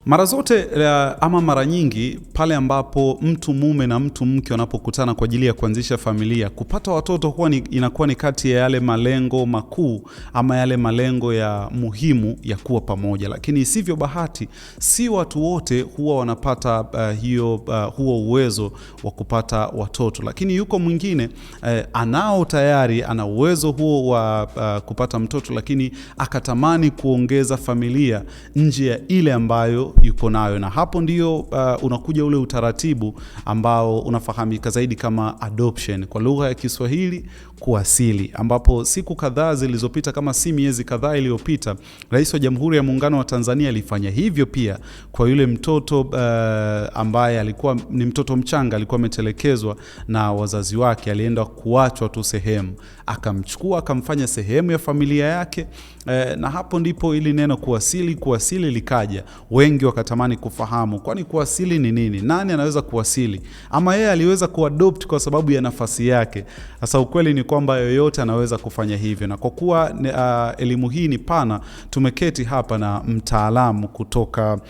Mara zote ama mara nyingi pale ambapo mtu mume na mtu mke wanapokutana kwa ajili ya kuanzisha familia, kupata watoto huwa inakuwa ni kati ya yale malengo makuu ama yale malengo ya muhimu ya kuwa pamoja. Lakini isivyo bahati, si watu wote huwa wanapata huo uwezo wa kupata watoto. Lakini yuko mwingine anao tayari, ana uwezo huo wa kupata mtoto, lakini akatamani kuongeza familia nje ya ile ambayo yuko nayo, na hapo ndio unakuja ule utaratibu ambao unafahamika zaidi kama adoption, kwa lugha ya Kiswahili kuasili, ambapo siku kadhaa zilizopita, kama si miezi kadhaa iliyopita, Rais wa Jamhuri ya Muungano wa Tanzania alifanya hivyo pia kwa yule mtoto ambaye alikuwa ni mtoto mchanga, alikuwa ametelekezwa na wazazi wake, alienda kuachwa tu sehemu, akamchukua akamfanya sehemu ya familia yake, na hapo ndipo ili neno kuasili likaja. Wengi wakatamani kufahamu, kwani kuasili ni nini? Nani anaweza kuasili? Ama yeye aliweza kuadopt kwa sababu ya nafasi yake? Sasa ukweli ni kwamba yoyote anaweza kufanya hivyo, na kwa kuwa elimu hii ni pana, tumeketi hapa na mtaalamu kutoka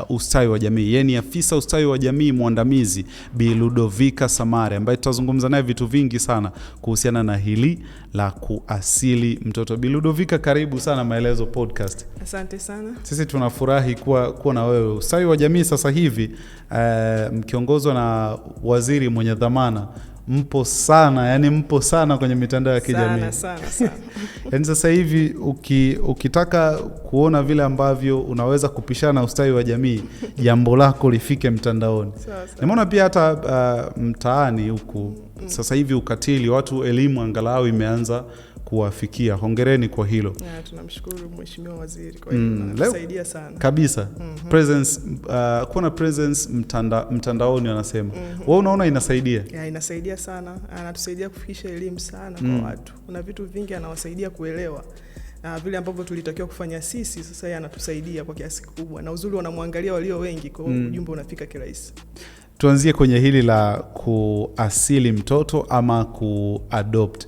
ustawi wa jamii. Yeye ni afisa ustawi wa jamii mwandamizi Bi Ludovika Samare, ambaye tutazungumza naye vitu vingi sana kuhusiana na hili la kuasili mtoto. Bi Ludovika, karibu sana Maelezo Podcast. Asante sana. Sisi tunafurahi kuwa na wewe. Ustawi wa jamii sasa hivi mkiongozwa na waziri mwenye dhamana, mpo sana, yani mpo sana kwenye mitandao ya kijamii. Sana, sana, sana. Yani sasa hivi ukitaka kuona vile ambavyo unaweza kupishana na ustawi wa jamii, jambo lako lifike mtandaoni. Nimeona pia hata mtaani huku sasa hivi ukatili, watu elimu angalau imeanza kuwafikia. Hongereni kwa hilo. Tunamshukuru Mheshimiwa Waziri kwa hilo. Anatusaidia sana. Kabisa. Presence, kuwa na presence mtandaoni wanasema. Wewe unaona inasaidia? Inasaidia sana. Anatusaidia kufikisha elimu sana kwa watu. Kuna vitu vingi anawasaidia kuelewa. Vile ambavyo tulitakiwa kufanya sisi, sasa yeye anatusaidia kwa kiasi kikubwa. Na uzuri wanamwangalia walio wengi, kwa hiyo ujumbe unafika kirahisi. Tuanzie kwenye hili la kuasili mtoto ama kuadopt.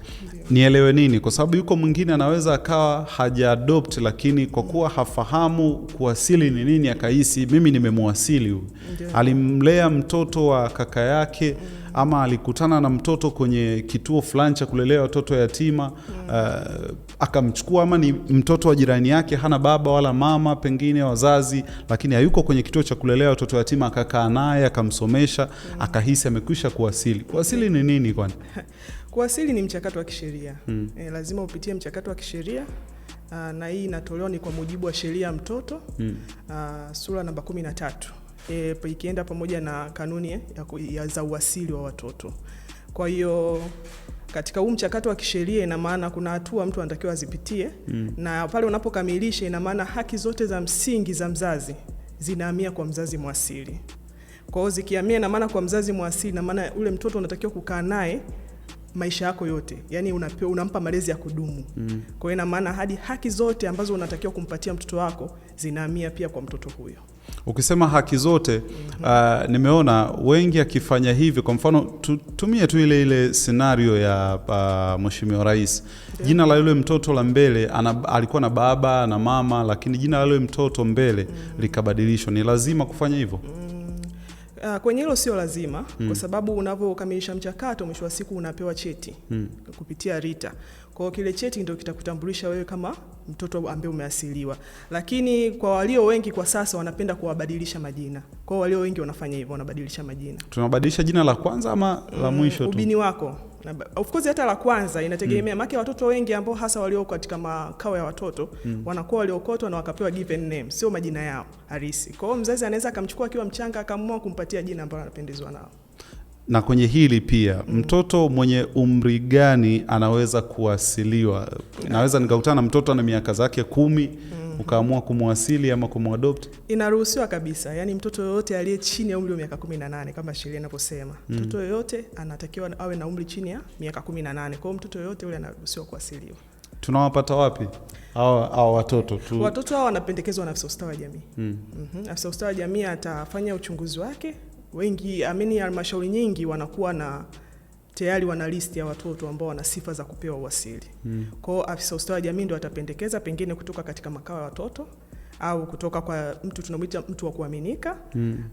Nielewe nini? Kwa sababu yuko mwingine anaweza akawa hajaadopt, lakini kwa kuwa hafahamu kuasili ni nini, akahisi mimi nimemuasili huyu. Alimlea mtoto wa kaka yake, ama alikutana na mtoto kwenye kituo fulani cha kulelea watoto yatima, akamchukua, ama ni mtoto wa jirani yake, hana baba wala mama, pengine wazazi, lakini hayuko kwenye kituo cha kulelea watoto yatima, akakaa naye akamsomesha, akahisi amekwisha kuasili. Kuasili ni nini kwani? Kuasili ni mchakato wa kisheria. Lazima upitie mchakato wa kisheria, na hii inatolewa ni kwa mujibu wa sheria ya mtoto, sura namba 13. Ikienda pamoja na kanuni za uasili wa watoto. Kwa hiyo katika huu mchakato wa kisheria ina maana kuna hatua mtu anatakiwa azipitie, na pale unapokamilisha ina maana haki zote za msingi za mzazi zinahamia kwa mzazi mwasili. Kwa hiyo zikihamia ina maana kwa mzazi mwasili, ina maana ule mtoto unatakiwa kukaa naye maisha yako yote. Yaani unampa malezi ya kudumu. Kwa hiyo ina maana hadi haki zote ambazo unatakiwa kumpatia mtoto wako zinahamia pia kwa mtoto huyo. Ukisema haki zote, nimeona wengi akifanya hivi. Kwa mfano tumie tu ile scenario ya Mheshimiwa Rais. Jina la yule mtoto la mbele, alikuwa na baba na mama, lakini jina la yule mtoto mbele likabadilishwa. Ni lazima kufanya hivyo? Kwenye hilo sio lazima, kwa sababu unapokamilisha mchakato mwisho wa siku unapewa cheti kupitia RITA. Kwa hiyo kile cheti ndio kitakutambulisha wewe kama mtoto ambaye umeasiliwa. Lakini kwa walio wengi kwa sasa wanapenda kuwabadilisha majina. Kwa hiyo walio wengi wanafanya hivyo, wanabadilisha majina. Tunabadilisha jina la kwanza ama la mwisho tu? Ubini wako. Of course hata la kwanza inategemea, maana watoto wengi ambao hasa walio katika makao ya watoto wanakuwa waliokotwa na wakapewa given name, sio majina yao halisi. Kwa hiyo mzazi anaweza akamchukua akiwa mchanga akaamua kumpatia jina ambalo anapendezwa nao. Na kwenye hili pia, mtoto mwenye umri gani anaweza kuasiliwa? Naweza nikakutana na mtoto ana miaka zake 10, ukaamua kumwasili ama kumadopt? Inaruhusiwa kabisa. Yaani mtoto yoyote aliye chini ya umri wa miaka 18 kama sheria inavyosema. Mtoto yoyote anatakiwa awe na umri chini ya miaka 18. Kwa hiyo mtoto yoyote yule anaruhusiwa kuasiliwa. Tunawapata wapi hawa watoto tu? Watoto hao wanapendekezwa na afisa ustawi wa jamii. Afisa ustawi wa jamii atafanya uchunguzi wake. Wengi, halmashauri nyingi wanakuwa na tayari wana list ya watoto ambao wana sifa za kupewa uasili. Kwa hiyo afisa ustawi wa jamii ndio atapendekeza pengine kutoka katika makao ya watoto au kutoka kwa mtu tunamuita mtu wa kuaminika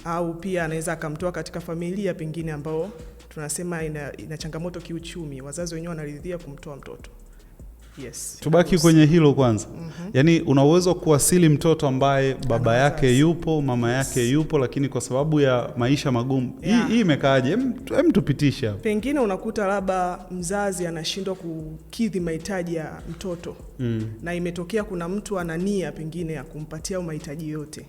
au pia anaweza akamtoa katika familia pengine ambao tunasema ina changamoto kiuchumi, wazazi wenyewe wanaridhia kumtoa mtoto. Yes. Tubaki kwenye hilo kwanza. Yaani una uwezo kuwasili mtoto ambaye baba yake yupo, mama yake yupo, lakini kwa sababu ya maisha magumu. Hii imekaaje? Hem tupitishe hapo. Pengine unakuta labda mzazi anashindwa kukidhi mahitaji ya mtoto. Na imetokea kuna mtu ana nia pengine ya kumpatia mahitaji yote.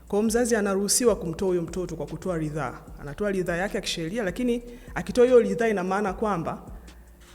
Kwa mzazi anaruhusiwa kumtoa huyo mtoto kwa kutoa ridhaa. Anatoa ridhaa yake ya kisheria, lakini akitoa hiyo ridhaa ina maana kwamba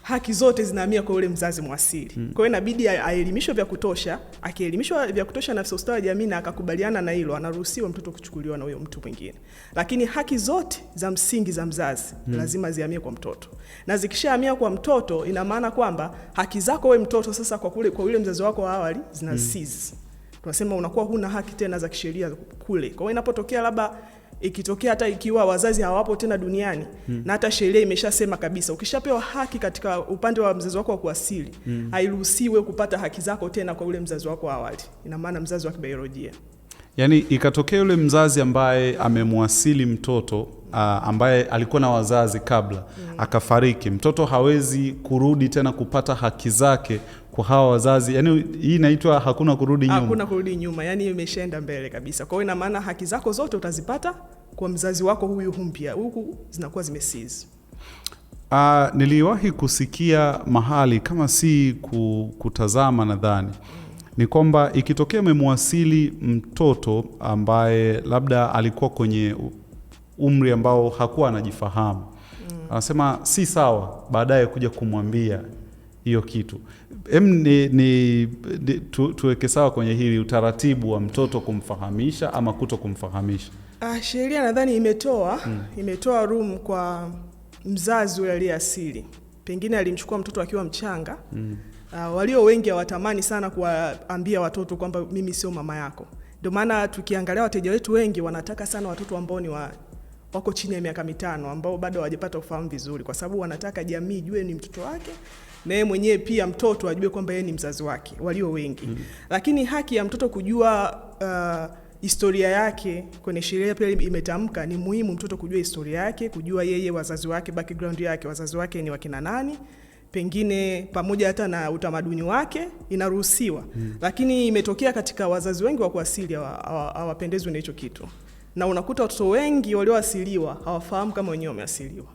haki zote zinahamia kwa yule mzazi mwasili. Kwa hiyo inabidi aelimishwe vya kutosha. Akielimishwa vya kutosha na afisa ustawi wa jamii na akakubaliana na hilo, anaruhusiwa mtoto kuchukuliwa na huyo mtu mwingine. Lakini haki zote za msingi za mzazi lazima zihamie kwa mtoto. Na zikishahamia kwa mtoto ina maana kwamba haki zako wewe mtoto sasa kwa yule mzazi wako wa awali zina cease. Tunasema unakuwa huna haki tena za kisheria kule. Kwa hiyo inapotokea labda ikitokea hata ikiwa wazazi hawapo tena duniani na hata sheria imeshasema kabisa ukishapewa haki katika upande wa mzazi wako wa kuasili hairuhusiwi kupata haki zako tena kwa ule mzazi wako wa awali. Ina maana mzazi wa kibiolojia. Yaani ikatokea yule mzazi ambaye amemwasili mtoto ambaye alikuwa na wazazi kabla akafariki, mtoto hawezi kurudi tena kupata haki zake kwa hawa wazazi. Yaani hii inaitwa hakuna kurudi nyuma. Hakuna kurudi nyuma, yani imeshaenda mbele kabisa. Kwa hiyo ina maana haki zako zote utazipata kwa mzazi wako huyu mpya, huku zinakuwa zimeseize. Niliwahi kusikia mahali kama si kutazama nadhani ni kwamba ikitokea umemwasili mtoto ambaye labda alikuwa kwenye umri ambao hakuwa anajifahamu. Anasema si sawa baadaye kuja kumwambia hiyo kitu. Tuweke sawa kwenye hili utaratibu wa mtoto kumfahamisha ama kuto kumfahamisha. Sheria nadhani imetoa room kwa mzazi yule aliyeasili. Pengine alimchukua mtoto akiwa mchanga. Walio wengi hawatamani sana kuwaambia watoto kwamba mimi sio mama yako. Ndio maana tukiangalia wateja wetu wengi wanataka sana watoto ambao ni wako chini ya miaka 5 ambao bado hawajapata ufahamu vizuri, kwa sababu wanataka jamii ijue ni mtoto wake na yeye mwenyewe pia mtoto ajue kwamba yeye ni mzazi wake, walio wengi. Lakini haki ya mtoto kujua historia yake kwenye sheria pia imetamka ni muhimu mtoto kujua historia yake, kujua yeye wazazi wake, background yake, wazazi wake ni wakina nani, pengine pamoja hata na utamaduni wake inaruhusiwa. Lakini imetokea katika wazazi wengi wa kuasili hawapendezwi na hicho kitu. Na unakuta watoto wengi walioasiliwa hawafahamu kama wenyewe wameasiliwa.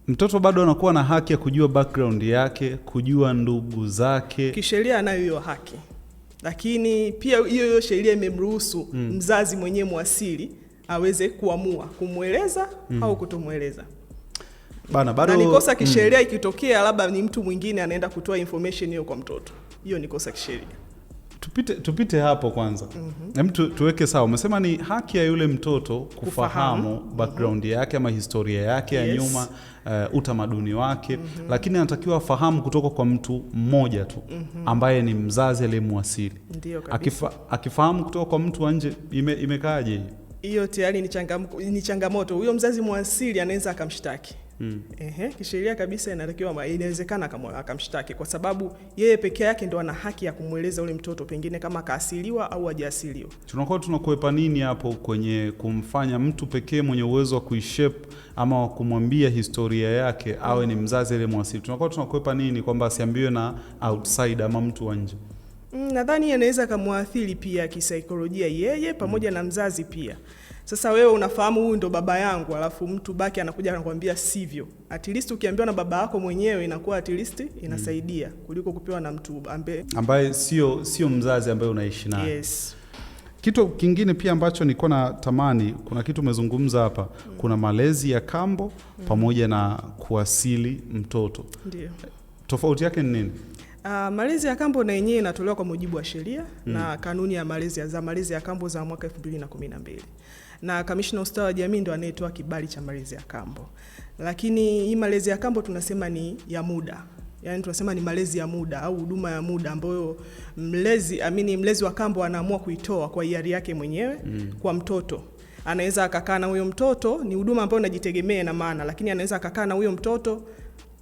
Mtoto bado anakuwa na haki ya kujua background yake, kujua ndugu zake. Kisheria anayo hiyo haki. Lakini pia hiyo sheria imemruhusu mzazi mwenyewe muasili aweze kuamua kumueleza au kutomueleza. Bana, bado na ni kosa kisheria ikitokea labda ni mtu mwingine anaenda kutoa information hiyo kwa mtoto. Hiyo ni kosa kisheria. Tupite hapo kwanza. Hem, tuweke sawa. Umesema ni haki ya yule mtoto kufahamu background yake ama historia yake ya nyuma, utamaduni wake, lakini anatakiwa afahamu kutoka kwa mtu mmoja tu ambaye ni mzazi aliyemwasili. Ndio kabisa. Akifahamu kutoka kwa mtu wa nje imekaaje? Hiyo tayari ni changamoto. Huyo mzazi mwasili anaweza akamshtaki. Kisheria kabisa inatakiwa, inawezekana akamshtaki kwa sababu yeye peke yake ndo ana haki ya kumueleza ule mtoto pengine kama kaasiliwa au hajaasiliwa. Tunakuwa tunakuepa nini hapo kwenye kumfanya mtu pekee mwenye uwezo wa kuishape ama wa kumwambia historia yake awe ni mzazi ile mwasili? Tunakuwa tunakuepa nini kwamba asiambiwe na outsider ama mtu wa nje? Nadhani anaweza kumwathiri pia kisaikolojia yeye pamoja na mzazi pia. Sasa wewe unafahamu huyu ndo baba yangu, alafu mtu baki anakuja anakuambia sivyo. At least ukiambiwa na baba yako mwenyewe inakuwa at least inasaidia kuliko kupewa na mtu ambaye sio mzazi ambaye unaishi naye. Yes. Kitu kingine pia ambacho nilikuwa natamani, kuna kitu umezungumza hapa, kuna malezi ya kambo pamoja na kuasili mtoto. Ndio. Tofauti yake ni nini? Malezi ya kambo na yenyewe inatolewa kwa mujibu wa sheria na kanuni ya malezi ya kambo za mwaka 2012. Na kamishna ustawi wa jamii ndo anayetoa kibali cha malezi ya kambo. Lakini hii malezi ya kambo tunasema ni ya muda. Yaani tunasema ni malezi ya muda au huduma ya muda ambayo mlezi wa kambo anaamua kuitoa kwa hiari yake mwenyewe kwa mtoto. Anaweza akakaa na huyo mtoto, ni huduma ambayo inajitegemea na maana, lakini anaweza akakaa na huyo mtoto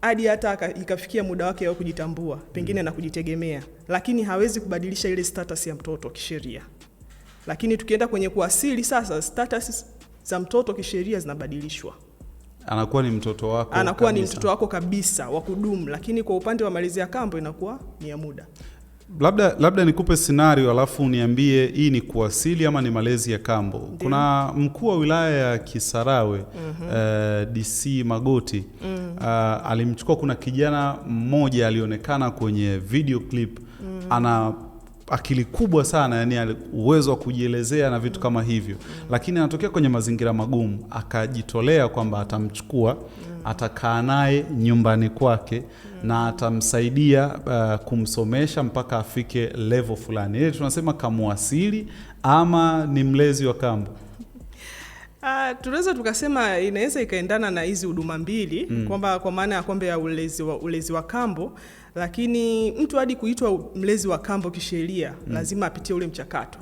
hadi hata ikafikia muda wake wa kujitambua pengine na kujitegemea, lakini hawezi kubadilisha ile status ya mtoto kisheria. Lakini tukienda kwenye kuasili sasa, status za mtoto kisheria zinabadilishwa, anakuwa ni mtoto wako, anakuwa ni mtoto wako kabisa wa kudumu. Lakini kwa upande wa malezi ya kambo inakuwa ni ya muda. Labda nikupe scenario alafu uniambie hii ni kuasili ama ni malezi ya kambo. Kuna mkuu wa wilaya ya Kisarawe DC Magoti alimchukua, kuna kijana mmoja alionekana kwenye video clip ana akili kubwa sana, yani uwezo wa kujielezea na vitu kama hivyo, lakini anatokea kwenye mazingira magumu, akajitolea kwamba atamchukua, atakaa naye nyumbani kwake na atamsaidia kumsomesha mpaka afike level fulani. Ile tunasema kamuasili ama ni mlezi wa kambo? Tunaweza tukasema inaweza ikaendana na hizi huduma mbili, kwamba kwa maana ya kwamba ya ulezi wa kambo, lakini mtu hadi kuitwa mlezi wa kambo kisheria lazima apitie ule mchakato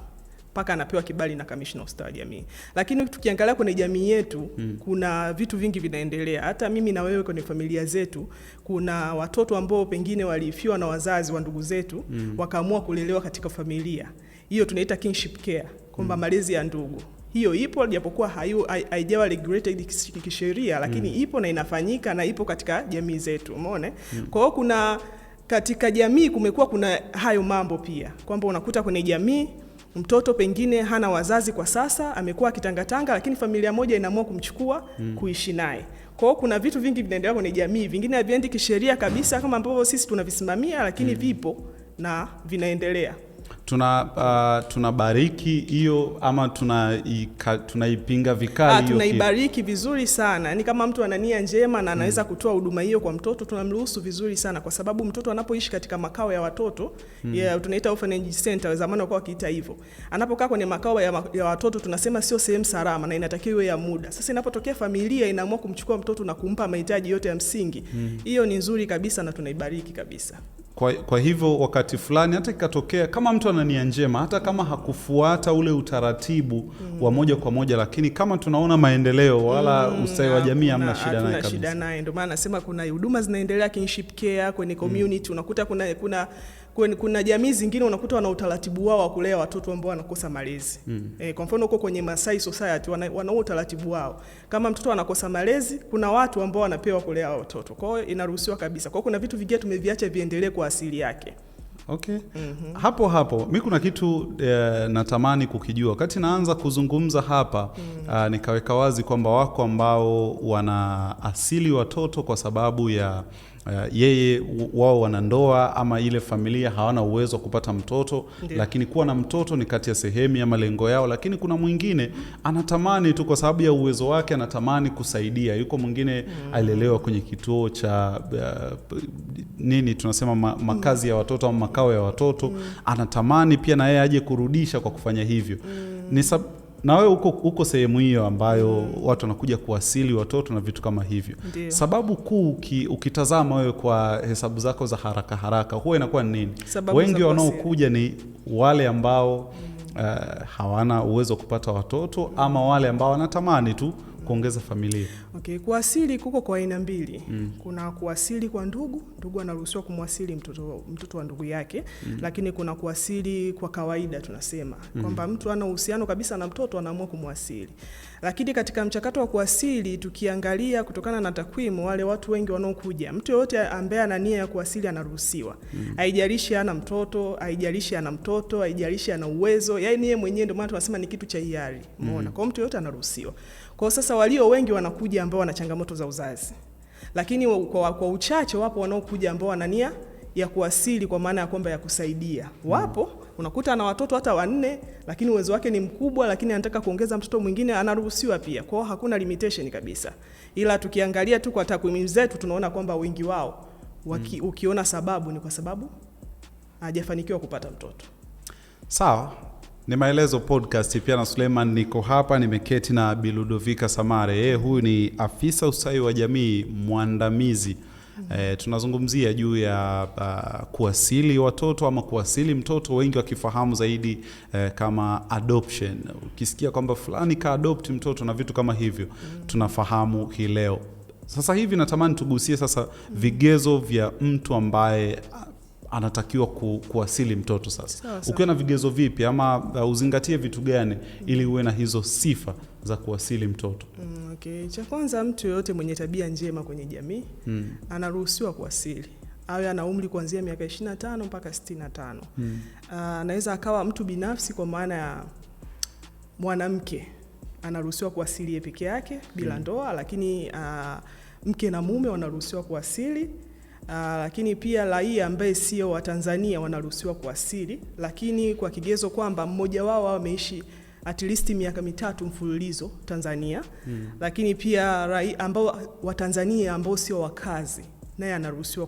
mpaka anapewa kibali na kamishna wa ustawi wa jamii. Lakini tukiangalia kwenye jamii yetu kuna vitu vingi vinaendelea. Hata mimi na wewe kwenye familia zetu kuna watoto ambao pengine walifiwa na wazazi wa ndugu zetu wakaamua kulelewa katika familia. Hiyo tunaita kinship care, kwamba malezi ya ndugu. Hiyo ipo, japokuwa haijawa regulated kisheria, lakini ipo na inafanyika na ipo katika jamii zetu. Umeona? Kwa hiyo kuna katika jamii kumekuwa kuna hayo mambo pia, kwamba unakuta kwenye jamii mtoto pengine hana wazazi kwa sasa, amekuwa akitangatanga, lakini familia moja inaamua kumchukua kuishi naye. Kwa hiyo kuna vitu vingi vinaendelea kwenye jamii, vingine haviendi kisheria kabisa kama ambavyo sisi tunavisimamia, lakini vipo na vinaendelea. Tunabariki hiyo ama tunaipinga vikali hiyo? Tunaibariki vizuri sana. Yaani kama mtu ana nia njema na anaweza kutoa huduma hiyo kwa mtoto, tunamruhusu vizuri sana, kwa sababu mtoto anapoishi katika makao ya watoto tunaita orphanage center, zamani walikuwa wakiita hivyo. Anapokaa kwenye makao ya watoto tunasema sio sehemu salama na inatakiwa iwe ya muda. Sasa inapotokea familia inaamua kumchukua mtoto na kumpa mahitaji yote ya msingi, hiyo ni nzuri kabisa na tunaibariki kabisa. Kwa hivyo wakati fulani hata ikatokea kama mtu ana nia njema, hata kama hakufuata ule utaratibu wa moja kwa moja, lakini kama tunaona maendeleo wala ustawi wa jamii, hamna shida naye kabisa. Shida naye. Ndio maana nasema kuna huduma zinaendelea kinship care kwenye community. Unakuta kuna jamii zingine unakuta wana utaratibu wao wa kulea watoto ambao wanakosa malezi. Kwa mfano huko kwenye Masai Society wana utaratibu wao. Kama mtoto anakosa malezi, kuna watu ambao wanapewa kulea watoto. Kwa hiyo inaruhusiwa kabisa. Kwa hiyo kuna vitu vingine tumeviacha viendelee kwa asili yake. Okay. Hapo hapo mimi kuna kitu natamani kukijua. Wakati naanza kuzungumza hapa nikaweka wazi kwamba wako ambao wana asili watoto kwa sababu ya yeye wao wana ndoa ama ile familia hawana uwezo kupata mtoto. Ndiyo. Lakini kuwa na mtoto ni kati ya sehemu ya malengo yao. Lakini kuna mwingine anatamani tu kwa sababu ya uwezo wake, anatamani kusaidia. Yuko mwingine alilelewa kwenye kituo cha nini tunasema makazi ya watoto ama makao ya watoto, anatamani pia na yeye aje kurudisha kwa kufanya hivyo. Na wewe uko sehemu hiyo ambayo watu wanakuja kuwasili watoto na vitu kama hivyo. Ndiyo. Sababu kuu ukitazama wewe kwa hesabu zako za haraka haraka huwa inakuwa ni nini? Sababu wengi wanaokuja ni wale ambao hawana uwezo kupata watoto ama wale ambao wanatamani tu kuongeza familia. Okay, kuasili kuko kwa aina mbili. Kuna kuasili kwa ndugu, ndugu anaruhusiwa kumwasili mtoto wa ndugu yake, lakini kuna kuasili kwa kawaida tunasema kwamba mtu ana uhusiano kabisa na mtoto anaamua kumwasili. Lakini katika mchakato wa kuasili tukiangalia kutokana na takwimu, wale watu wengi wanaokuja, mtu yeyote ambaye ana nia ya kuasili anaruhusiwa. Haijalishi ana mtoto, haijalishi ana mtoto, haijalishi ana uwezo, yaani yeye mwenyewe, ndio maana tunasema ni kitu cha hiari. Umeona? Kwa mtu yeyote anaruhusiwa. Kwa sasa walio wengi wanakuja ambao wana changamoto za uzazi. Lakini kwa uchache wapo wanaokuja ambao wana nia ya kuasili kwa maana ya kwamba ya kusaidia. Wapo unakuta ana watoto hata 4, lakini uwezo wake ni mkubwa, lakini anataka kuongeza mtoto mwingine, anaruhusiwa pia. Kwa hiyo hakuna limitation kabisa. Ila tukiangalia tu kwa takwimu zetu tunaona kwamba wengi wao ukiona sababu ni kwa sababu hajafanikiwa kupata mtoto. Sawa. Ni Maelezo Podcast pia na Suleiman, niko hapa nimeketi na Bi Ludovika Samare. Yeye huyu ni afisa ustawi wa jamii mwandamizi. Tunazungumzia juu ya kuasili watoto ama kuasili mtoto, wengi wakifahamu zaidi kama adoption. Ukisikia kwamba fulani ka adopt mtoto na vitu kama hivyo, tunafahamu hii leo. Sasa hivi natamani tugusie sasa vigezo vya mtu ambaye anatakiwa kuwasili mtoto sasa. Sawa sawa. Ukiwa na vigezo vipi ama uzingatie vitu gani ili uwe na hizo sifa za kuwasili mtoto? Okay. Cha kwanza, mtu yoyote mwenye tabia njema kwenye jamii anaruhusiwa kuwasili, awe ana umri kuanzia miaka 25 mpaka 65. Anaweza akawa mtu binafsi, kwa maana ya mwanamke anaruhusiwa kuwasili yeye peke yake bila ndoa, lakini mke na mume wanaruhusiwa kuwasili. Lakini pia raia ambaye sio wa Tanzania wanaruhusiwa kuwasili, lakini kwa kigezo kwamba mmoja wao ameishi at least miaka 3 mfululizo Tanzania. Lakini pia raia ambao wa Tanzania ambao sio wakazi naye anaruhusiwa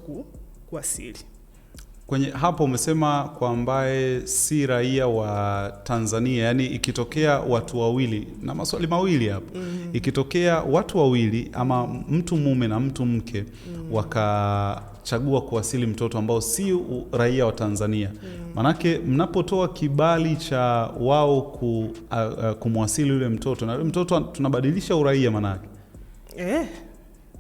kuwasili. Kwenye hapo umesema kwa ambaye si raia wa Tanzania, yani ikitokea watu wawili, na maswali mawili hapo. Ikitokea watu wawili ama mtu mume na mtu mke wakachagua kuwasili mtoto ambao si raia wa Tanzania, manake mnapotoa kibali cha wao kumwasili yule mtoto, na yule mtoto tunabadilisha uraia manake.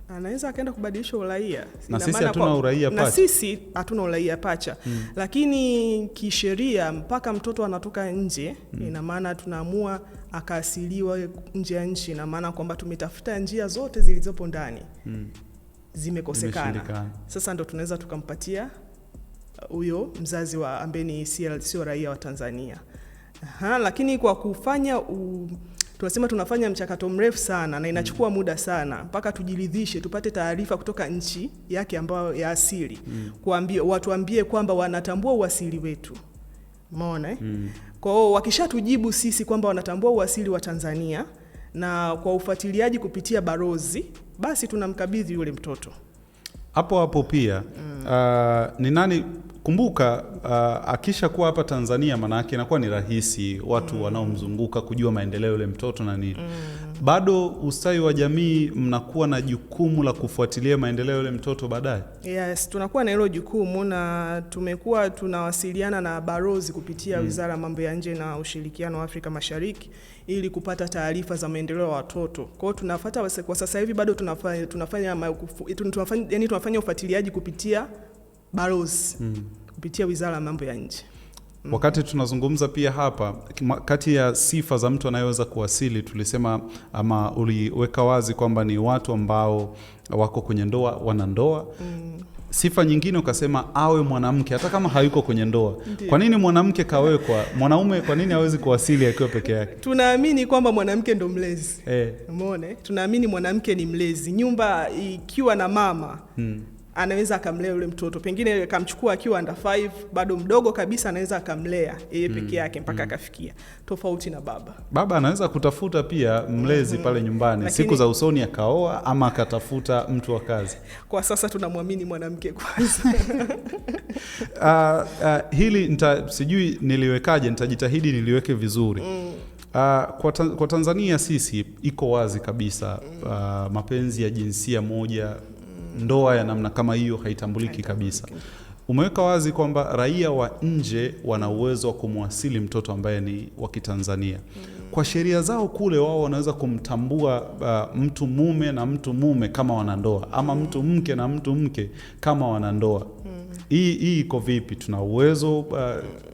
Anaweza akaenda kubadilisha uraia. Na sisi hatuna uraia pacha. Na sisi hatuna uraia pacha. Lakini kisheria mpaka mtoto anatoka nje, ina maana tunaamua akaasiliwa nje ya nchi, ina maana kwamba tumetafuta njia zote zilizopo ndani. Zimekosekana. Sasa ndo tunaweza tukampatia huyo mzazi wa ambaye ni sio raia wa Tanzania. Aha, lakini kwa kufanya tunasema tunafanya mchakato mrefu sana na inachukua muda sana mpaka tujiridhishe tupate taarifa kutoka nchi yake ambayo ya asili. Kuambia watuambie kwamba wanatambua uasili wetu. Umeona? Kwa hiyo wakishatujibu sisi kwamba wanatambua uasili wa Tanzania na kwa ufuatiliaji kupitia barozi, basi tunamkabidhi yule mtoto. Hapo hapo pia ni nani, kumbuka akisha kuwa hapa Tanzania maana yake inakuwa ni rahisi watu wanaomzunguka kujua maendeleo yule mtoto na nini. Bado ustawi wa jamii mnakuwa na jukumu la kufuatilia maendeleo yule mtoto baadaye? Yes, tunakuwa na hilo jukumu na tumekuwa tunawasiliana na barozi kupitia Wizara ya Mambo ya Nje na Ushirikiano wa Afrika Mashariki ili kupata taarifa za maendeleo ya watoto. Kwa hiyo tunafuata kwa sasa hivi bado tunafanya ufuatiliaji kupitia barozi. Kupitia Wizara ya Mambo ya Nje. Wakati tunazungumza pia hapa, kati ya sifa za mtu anayeweza kuwasili tulisema ama uliweka wazi kwamba ni watu ambao wako kwenye ndoa, wanandoa. Sifa nyingine ukasema awe mwanamke hata kama hayuko kwenye ndoa. Kwa nini mwanamke kawekwa? Mwanaume kwa nini hawezi kuwasili akiwa peke yake? Tunaamini kwamba mwanamke ndo mlezi. Umeona? Tunaamini mwanamke ni mlezi. Nyumba ikiwa na mama anaweza akamlea yule mtoto. Pengine akamchukua akiwa under 5, bado mdogo kabisa, anaweza akamlea yeye peke yake mpaka akafikia. Tofauti na baba. Baba anaweza kutafuta pia mlezi pale nyumbani. Lakini, siku za usoni akaoa ama akatafuta mtu wa kazi. Kwa sasa tunamwamini mwanamke kwanza. Hili sijui niliwekaje, nitajitahidi niliweke vizuri. Kwa Tanzania sisi iko wazi kabisa mapenzi ya jinsia moja, ndoa ya namna kama hiyo haitambuliki kabisa. Umeweka wazi kwamba raia wa nje wana uwezo wa kumwasili mtoto ambaye ni wa Kitanzania. Kwa sheria zao kule wao wanaweza kumtambua mtu mume na mtu mume kama wanandoa ama mtu mke na mtu mke kama wanandoa. Hii iko vipi? Tuna uwezo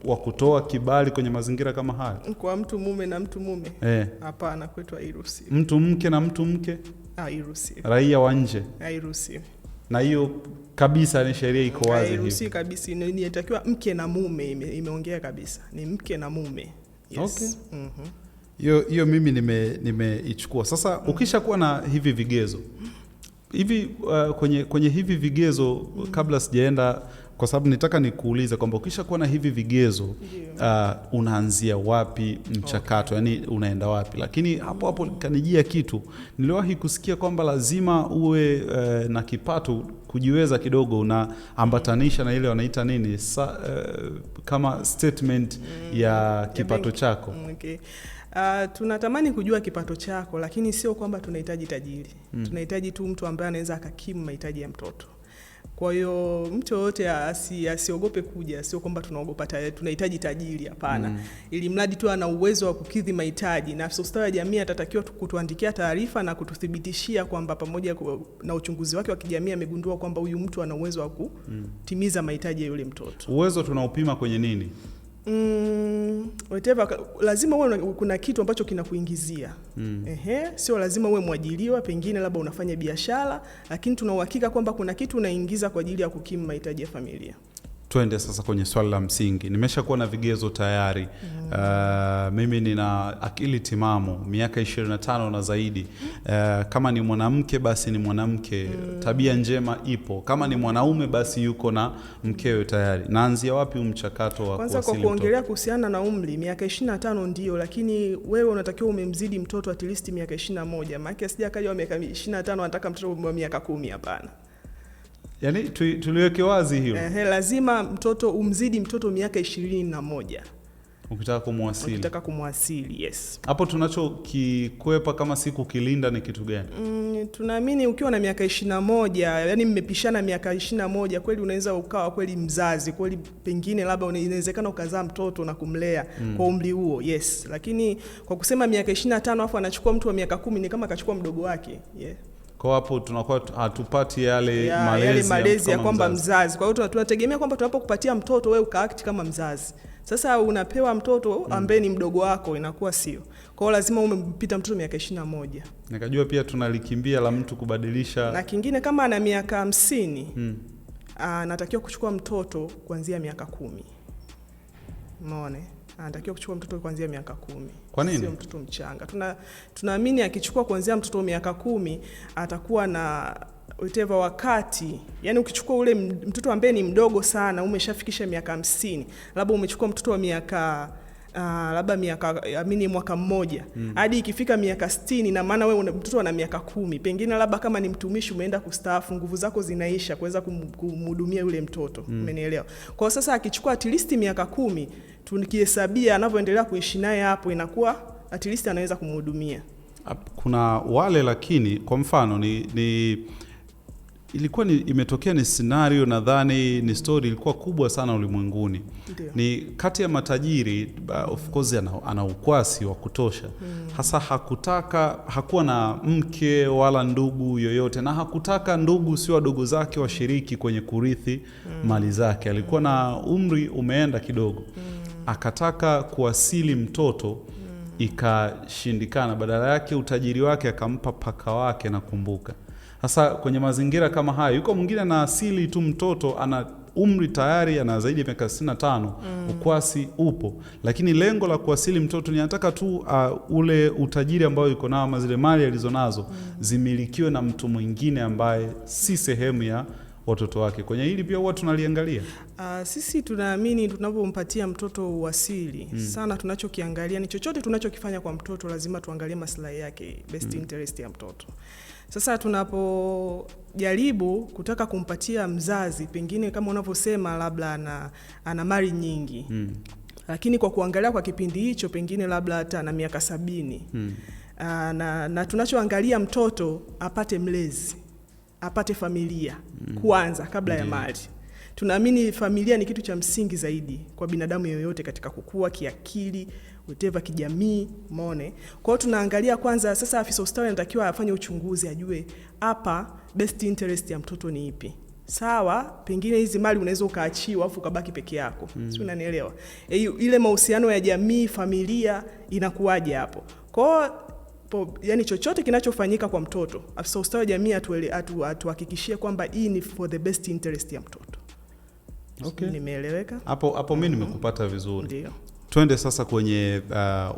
wa kutoa kibali kwenye mazingira kama haya? Kwa mtu mume na mtu mume? Hapana, kwetu hairuhusiwi. Mtu mke na mtu mke? Hairuhusiwi. Raia wa nje? Hairuhusiwi. Na hiyo kabisa ni sheria iko wazi hivi. Hairuhusiwi kabisa. Inatakiwa mke na mume, imeongea kabisa. Ni mke na mume. Yes. Okay. Hiyo mimi nimeichukua. Sasa ukishakuwa na hivi vigezo. Hivi kwenye hivi vigezo kabla sijaenda, kwa sababu nitaka nikuulize kwamba ukishakuwa na hivi vigezo unaanzia wapi mchakato? Yani unaenda wapi? Lakini hapo hapo kanijia kitu. Niliwahi kusikia kwamba lazima uwe na kipato kujiweza kidogo, unaambatanisha na ile wanaita nini kama statement ya kipato chako. Okay. Tunatamani kujua kipato chako, lakini sio kwamba tunahitaji tajiri. Tunahitaji tu mtu ambaye anaweza akakimu mahitaji ya mtoto. Kwa hiyo mtu yoyote asiogope kuja, sio kwamba tunaogopa tunahitaji tajiri, hapana. Ili mradi tu ana uwezo wa kukidhi mahitaji, na afisa ustawi wa jamii atatakiwa kutuandikia taarifa na kututhibitishia kwamba pamoja na uchunguzi wake wa kijamii amegundua kwamba huyu mtu ana uwezo wa kutimiza mahitaji ya yule mtoto. Uwezo tunaupima kwenye nini? Whatever, lazima uwe kuna kitu ambacho kinakuingizia. Ehe, sio lazima uwe mwajiriwa, pengine labda unafanya biashara, lakini tuna uhakika kwamba kuna kitu unaingiza kwa ajili ya kukimu mahitaji ya familia. Twende sasa kwenye swali la msingi. Nimeshakuwa na vigezo tayari. Mimi nina akili timamu, miaka 25 na zaidi. Kama ni mwanamke basi ni mwanamke, tabia njema ipo. Kama ni mwanaume basi yuko na mkewe tayari. Naanzia wapi mchakato wa Kwanza kwa kuwasili mtoto? kuongelea kuhusiana na umri, miaka 25 ndio, lakini wewe unatakiwa umemzidi mtoto at least miaka 21. Maana asije akaja wa miaka 25 anataka mtoto wa miaka 10, hapana. Yaani tuliweke wazi hilo. Ehe, lazima mtoto umzidi mtoto miaka 21 Ukitaka kumwasili. ukitaka kumwasili, yes. Hapo tunachokikwepa kama si kukilinda ni kitu gani? Tunaamini ukiwa na miaka 21, yani mmepishana miaka 21, kweli unaweza ukawa kweli mzazi, kweli pengine labda inawezekana ukazaa mtoto na kumlea kwa umri huo, yes. Lakini kwa kusema miaka 25 afu anachukua mtu wa miaka 10 ni kama akachukua mdogo wake. Yeah. Kwa hapo tunakuwa hatupati yale malezi, yale malezi ya mtu kama kwamba mzazi. mzazi. Kwa hiyo tunategemea kwamba tunapokupatia mtoto wewe ukaact kama mzazi. Sasa unapewa mtoto ambaye ni mdogo wako, inakuwa sio. Kwa hiyo lazima umempita mtoto miaka 21. Nikajua pia tunalikimbia la mtu kubadilisha. Na kingine kama ana miaka 50, anatakiwa kuchukua mtoto kuanzia miaka 10. Umeona? Anatakiwa kuchukua mtoto kuanzia miaka 10. Kwa nini? Sio mtoto mchanga. Tunaamini akichukua kuanzia mtoto miaka 10 atakuwa na whatever wakati. Yaani ukichukua ule mtoto ambaye ni mdogo sana, umeshafikisha miaka 50, labda umechukua mtoto wa miaka labda miaka amini mwaka mmoja hadi ikifika miaka 60, na maana wewe mtoto ana miaka 10, pengine labda kama ni mtumishi umeenda kustaafu, nguvu zako zinaisha kuweza kumhudumia yule mtoto. Umenielewa? Kwa sasa akichukua at least miaka 10, tukihesabia anavyoendelea kuishi naye hapo, inakuwa at least anaweza kumhudumia. Kuna wale lakini kwa mfano ni ilikuwa ni, imetokea ni scenario, nadhani ni story ilikuwa kubwa sana ulimwenguni. Ndio. Ni kati ya matajiri, of course ana ukwasi wa kutosha. Hasa hakuwa na mke wala ndugu yoyote, na hakutaka ndugu sio wadogo zake washiriki kwenye kurithi mali zake. Alikuwa na umri umeenda kidogo. Akataka kuwasili mtoto, ikashindikana. Badala yake utajiri wake akampa paka wake, nakumbuka. Sasa kwenye mazingira kama hayo, yuko mwingine ana asili tu mtoto ana umri tayari ana zaidi ya miaka 65, ukwasi upo, lakini lengo la kuasili mtoto ni anataka tu ule utajiri ambao yuko nao ama zile mali alizonazo zimilikiwe na mtu mwingine ambaye si sehemu ya watoto wake. Kwenye hili pia huwa tunaliangalia. Sisi tunaamini tunapompatia mtoto uasili sana, tunachokiangalia ni chochote tunachokifanya kwa mtoto lazima tuangalie maslahi yake, best interest ya mtoto. Sasa tunapojaribu kutaka kumpatia mzazi, pengine kama unavyosema labda ana mali nyingi, lakini kwa kuangalia kwa kipindi hicho pengine labda hata ana miaka 70. Na tunachoangalia mtoto apate mlezi, apate familia kwanza kabla ya mali. Tunaamini familia ni kitu cha msingi zaidi kwa binadamu yoyote katika kukua kiakili, whatever, kijamii, umeona? Kwa hiyo tunaangalia kwanza. Sasa afisa ustawi anatakiwa afanye uchunguzi, ajue hapa best interest ya mtoto ni ipi. Sawa, pengine hizi mali unaweza ukaachiwa afu ukabaki peke yako. Si unanielewa? Ile mahusiano ya jamii, familia inakuwaje hapo? Kwa hiyo yani chochote kinachofanyika kwa mtoto, afisa ustawi wa jamii atuhakikishie kwamba hii ni for the best interest ya mtoto. Okay. Nimeeleweka? Hapo mimi nimekupata vizuri. Ndio. Twende sasa kwenye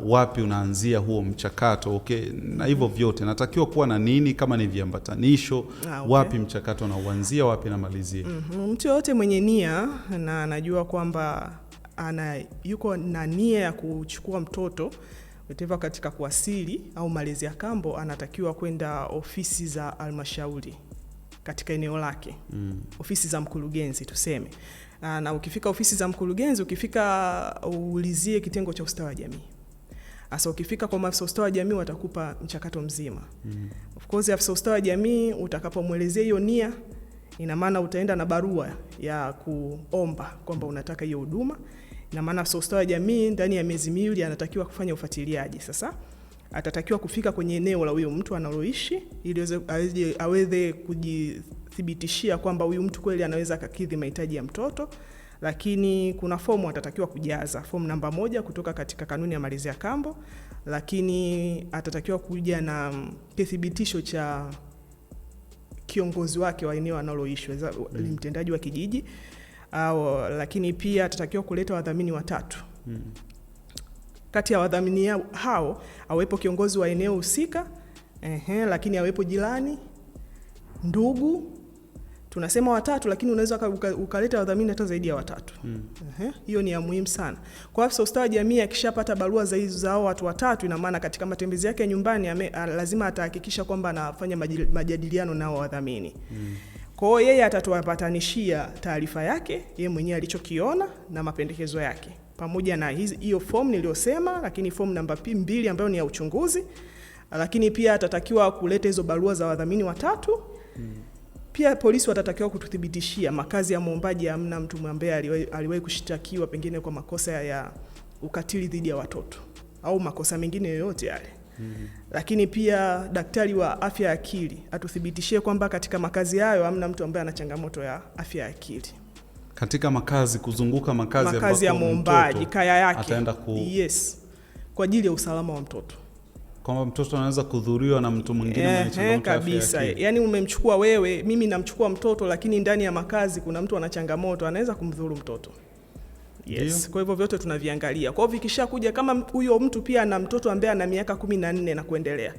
wapi unaanzia huo mchakato. Okay, na hivyo vyote natakiwa kuwa na nini kama ni viambatanisho? Okay. Wapi mchakato unauanzia, wapi namalizia? Mtu yoyote mwenye nia na anajua kwamba yuko na nia ya kuchukua mtoto whatever katika kuasili au malezi ya kambo, anatakiwa kwenda ofisi za halmashauri katika eneo lake. Ofisi za mkurugenzi tuseme. Na ukifika ofisi za mkurugenzi, ukifika uulizie kitengo cha ustawi wa jamii. Sasa ukifika kwa maafisa ustawi wa jamii watakupa mchakato mzima. Of course afisa ustawi wa jamii utakapomuelezea hiyo nia, Ina maana utaenda na barua ya kuomba kwamba unataka hiyo huduma. Ina maana afisa ustawi wa jamii ndani ya miezi 2 anatakiwa kufanya ufuatiliaji. Sasa atatakiwa kufika kwenye eneo la huyo mtu analoishi ili aweze kujithibitishia kwamba huyu mtu kweli anaweza akakidhi mahitaji ya mtoto. Lakini kuna fomu atatakiwa kujaza, fomu namba 1 kutoka katika kanuni ya malezi ya kambo, lakini atatakiwa kuja na kithibitisho cha kiongozi wake wa eneo analoishi, mtendaji wa kijiji au, lakini pia atatakiwa kuleta wadhamini 3. Kati ya wadhamini hao awepo kiongozi wa eneo husika, lakini awepo jirani, ndugu. Tunasema 3, lakini unaweza ukaleta wadhamini hata zaidi ya 3. Hiyo ni ya muhimu sana. Kwa afisa ustawi wa jamii akishapata barua za hizo za watu 3, ina maana katika matembezi yake nyumbani lazima atahakikisha kwamba anafanya majadiliano nao wadhamini. Kwa hiyo yeye atatupatanishia taarifa yake yeye mwenyewe alichokiona na mapendekezo yake, pamoja na hiyo fomu niliyosema, lakini fomu namba 2 ambayo ni ya uchunguzi, lakini pia atatakiwa kuleta hizo barua za wadhamini 3. Pia polisi watatakiwa kututhibitishia makazi ya muombaji hamna mtu ambaye aliwahi kushtakiwa pengine kwa makosa ya ukatili dhidi ya watoto au makosa mengine yoyote yale. Lakini pia daktari wa afya ya akili atuthibitishie kwamba katika makazi hayo hamna mtu ambaye ana changamoto ya afya ya akili. Katika makazi, kuzunguka makazi ya muombaji, kaya yake ataenda yes, kwa ajili ya usalama wa mtoto, kwamba mtoto anaweza kudhuriwa na mtu mwingine mwenye changamoto kabisa. Yaani umemchukua wewe, mimi namchukua mtoto, lakini ndani ya makazi kuna mtu ana changamoto anaweza kumdhuru mtoto. Yes. Kwa hivyo vyote tunaviangalia. Kwa hivyo vikishakuja, kama huyo mtu pia ana mtoto ambaye ana miaka 14 na kuendelea,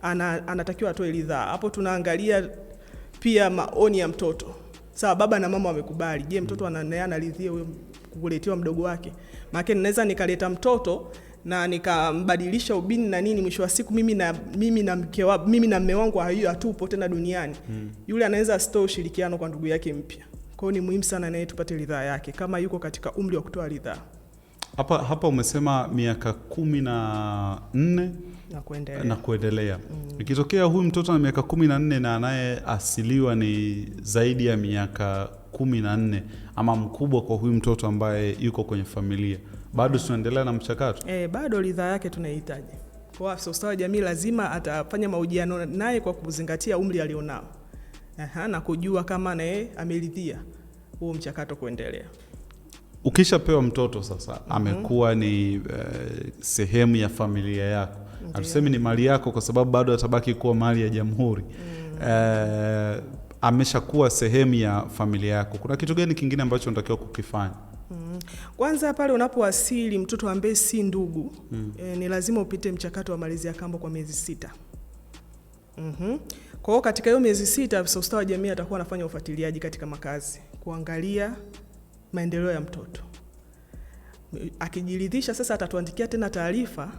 anatakiwa atoe ridhaa. Hapo tunaangalia pia maoni ya mtoto. Sawa, baba na mama wamekubali. Je, mtoto anaridhia huyo kuletewa mdogo wake? Maana naweza nikaleta mtoto na nikambadilisha ubini na nini, mwisho wa siku mimi na mume wangu hatupo tena duniani. Yule anaweza asitoe ushirikiano kwa ndugu yake mpya. Kwa hiyo ni muhimu sana naye tupate ridhaa yake kama yuko katika umri wa kutoa ridhaa. Hapa umesema miaka 14 na kuendelea. Ikitokea huyu mtoto ana miaka 14 na anayeasiliwa ni zaidi ya miaka 14 ama mkubwa kwa huyu mtoto ambaye yuko kwenye familia, bado tunaendelea na mchakato? Bado ridhaa yake tunahitaji. Kwa afisa ustawi wa jamii lazima atafanya mahojiano naye kwa kuzingatia umri alionao. Na kujua kama naye ameridhia huo mchakato kuendelea. Ukishapewa mtoto sasa, amekuwa ni sehemu ya familia yako. Hatusemi ni mali yako kwa sababu bado atabaki kuwa mali ya jamhuri. Ameshakuwa sehemu ya familia yako. Kuna kitu gani kingine ambacho unatakiwa kukifanya? Kwanza pale unapowasili mtoto ambaye si ndugu, ni lazima upite mchakato wa malezi ya kambo kwa miezi 6. Kwa hiyo katika hiyo miezi 6 afisa ustawi wa jamii atakuwa anafanya ufuatiliaji katika makazi, kuangalia maendeleo ya mtoto. Akijiridhisha sasa atatuandikia tena taarifa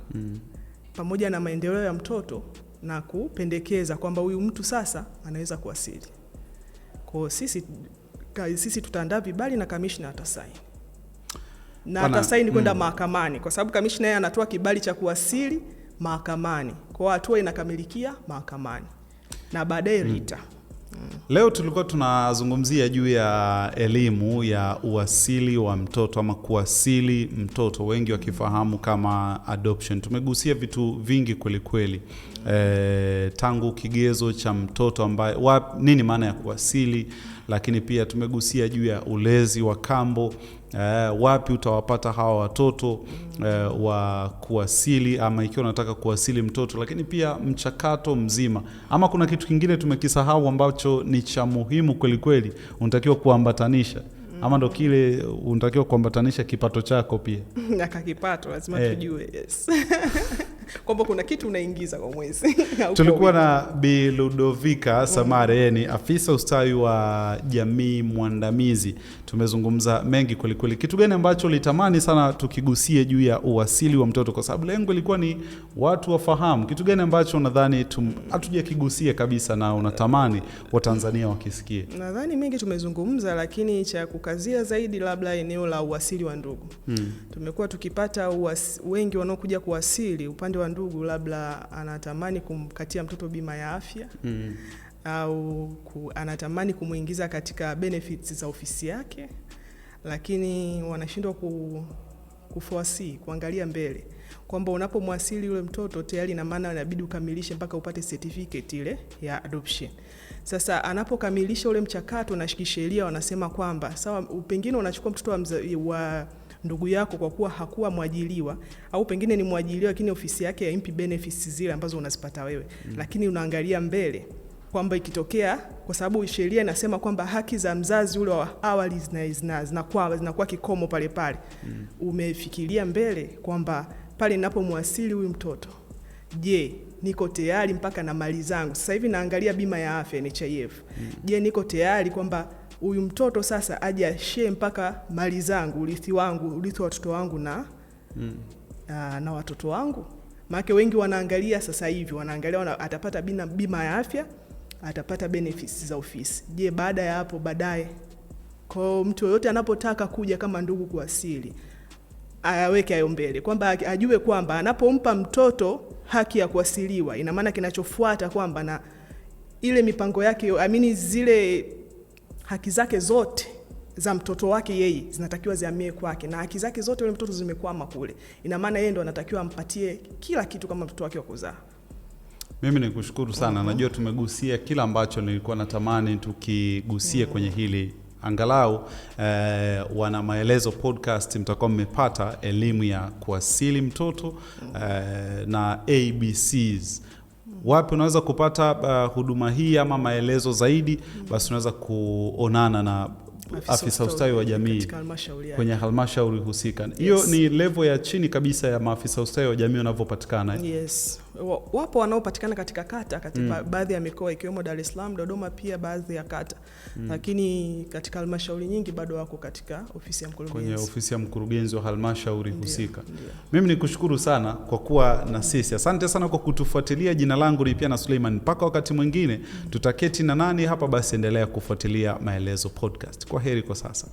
pamoja na maendeleo ya mtoto na kupendekeza kwamba huyu mtu sasa anaweza kuwasili. Kwa hiyo sisi tutaandaa vibali na kamishna atasaini. Na atasaini kwenda mahakamani, kwa sababu kamishna yeye anatoa kibali cha kuwasili mahakamani. Kwa hiyo hatua inakamilikia mahakamani na baadaye RITA. Leo tulikuwa tunazungumzia juu ya elimu ya uasili wa mtoto ama kuasili mtoto, wengi wakifahamu kama adoption. Tumegusia vitu vingi kweli kweli. Tangu kigezo cha mtoto ambaye nini maana ya kuasili, lakini pia tumegusia juu ya ulezi wa kambo, wapi utawapata hawa watoto wa kuasili ama ikiwa unataka kuasili mtoto, lakini pia mchakato mzima. Ama kuna kitu kingine tumekisahau ambacho ni cha muhimu kweli kweli, unatakiwa kuambatanisha. Ama ndo kile unatakiwa kuambatanisha kipato chako pia. Na kipato lazima tujue, yes. Kwamba kuna kitu unaingiza kwa mwezi. Tulikuwa na Bi Ludovika Samare, ni afisa ustawi wa jamii mwandamizi. Tumezungumza mengi kweli kweli. Kitu gani ambacho ulitamani sana tukigusie juu ya uasili wa mtoto, kwa sababu lengo ilikuwa ni watu wafahamu? Kitu gani ambacho unadhani hatujakigusia kabisa na unatamani Watanzania wakisikie? Nadhani mengi tumezungumza, lakini cha kukazia zaidi labda eneo la uasili wa ndugu. Tumekuwa tukipata wengi wanaokuja kuasili upande wa ndugu, labda anatamani kumkatia mtoto bima ya afya. au anatamani kumuingiza katika benefits za ofisi yake, lakini wanashindwa kuforesee, kuangalia mbele kwamba unapomwasili yule mtoto tayari ina maana inabidi ukamilishe mpaka upate certificate ile ya adoption. Sasa anapokamilisha ule mchakato na kisheria wanasema kwamba sawa, pengine unachukua mtoto wa ndugu yako kwa kuwa hakuwa mwajiliwa au pengine ni mwajiliwa lakini ofisi yake haimpi benefits zile ambazo unazipata wewe. Lakini unaangalia mbele kwamba ikitokea, kwa sababu sheria inasema kwamba haki za mzazi ule wa awali zinakuwa kikomo pale pale. Umefikiria mbele kwamba pale ninapomwasili huyu mtoto, je, niko tayari mpaka na mali zangu? Sasa hivi naangalia bima ya afya NHIF. Je, niko tayari kwamba huyu mtoto sasa aje ashare mpaka mali zangu, urithi wangu, urithi wa watoto wangu na na watoto wangu? Maana wengi wanaangalia sasa hivi, wanaangalia atapata bima ya afya, atapata benefits za ofisi. Je, baada ya hapo baadaye? Kwa mtu yoyote anapotaka kuja kama ndugu kuasili, ayaweke hayo mbele, kwamba ajue kwamba anapompa mtoto haki ya kuasiliwa, ina maana kinachofuata kwamba na ile mipango yake, zile haki zake zote za mtoto wake yeye zinatakiwa zihamie kwake, na haki zake zote yule mtoto zimekwama kule. Ina maana yeye ndo anatakiwa ampatie kila kitu kama mtoto wake wa kuzaa. Mimi nikushukuru sana. Najua tumegusia kila ambacho nilikuwa natamani tukigusie kwenye hili. Angalau wana Maelezo Podcast mtakuwa mmepata elimu ya kuasili mtoto na ABCs. Wapi unaweza kupata huduma hii ama maelezo zaidi? Basi unaweza kuonana na afisa ustawi wa jamii kwenye halmashauri husika. Hiyo ni level ya chini kabisa ya maafisa ustawi wa jamii wanavyopatikana. Yes. Wapo wanaopatikana katika kata, katika baadhi ya mikoa ikiwemo Dar es Salaam, Dodoma pia baadhi ya kata. Lakini katika halmashauri nyingi bado wako katika ofisi ya mkurugenzi. Kwenye ofisi ya mkurugenzi wa halmashauri husika. Mimi nikushukuru sana kwa kuwa na sisi. Asante sana kwa kutufuatilia. Jina langu ni Piana Suleiman. Mpaka wakati mwingine tutaketi na nani hapa, basi endelea kufuatilia Maelezo Podcast. Kwa heri kwa sasa.